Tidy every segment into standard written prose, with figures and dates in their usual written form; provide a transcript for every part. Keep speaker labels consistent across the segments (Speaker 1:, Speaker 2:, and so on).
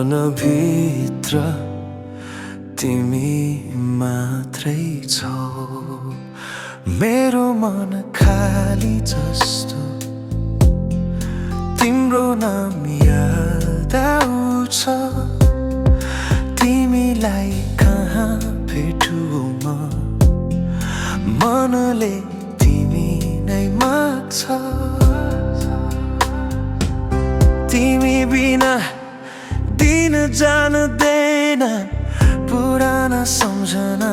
Speaker 1: मनभित्र तिमी मात्रै छौ। मेरो मन खाली जस्तो तिम्रो नाम याद आउँछ। तिमीलाई कहाँ भेटु म, मनले तिमी नै माग्छ। तिमी बिना दिन जान्दैन पुराना सम्झना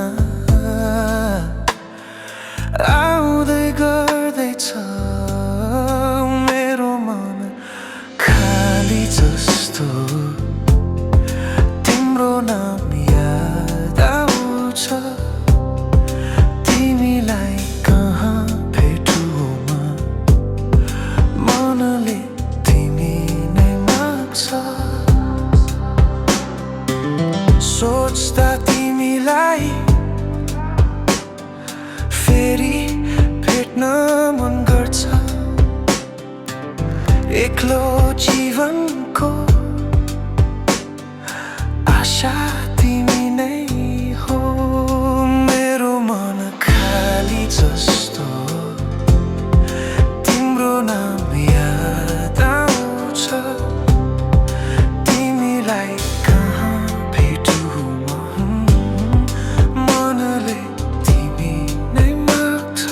Speaker 1: आउँदै गर्दैछ। मेरो मन खाली जस्तो तिम्रो नाम याद आउँछ। तिमीलाई कहाँ भेटु म, मनले तिमी नै माग्छ। सोच्दा तिमीलाई फेरि भेट्न मन गर्छ। एक्लो जीवनको आशा तिमी नै हो। मेरो मन खाली जस्तो तिम्रो नाम याद आउँछ। तिमीलाई कहाँ भेटु म, मनले तिमी नै माग्छ।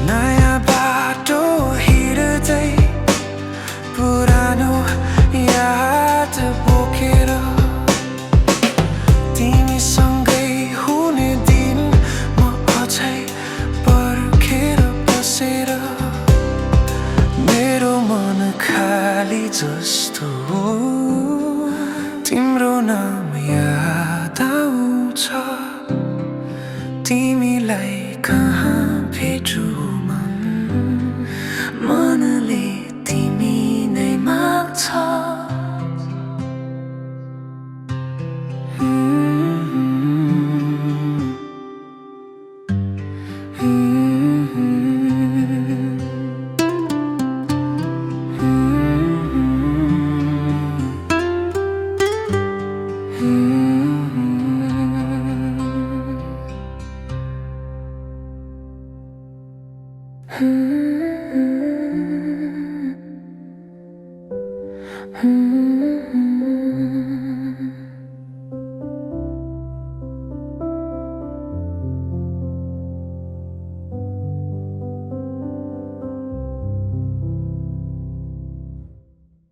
Speaker 1: नयाँ बाटो हिँड्दै पुरानो याद बोकेर तिमीसँगै हुने दिन म अझै पर्खेर बसेर। मेरो मन खाली जस्तो तिम्रो नाम याद आउँछ। तिमीलाई कहाँ भेटु म, मनले तिमी नै माग्छ।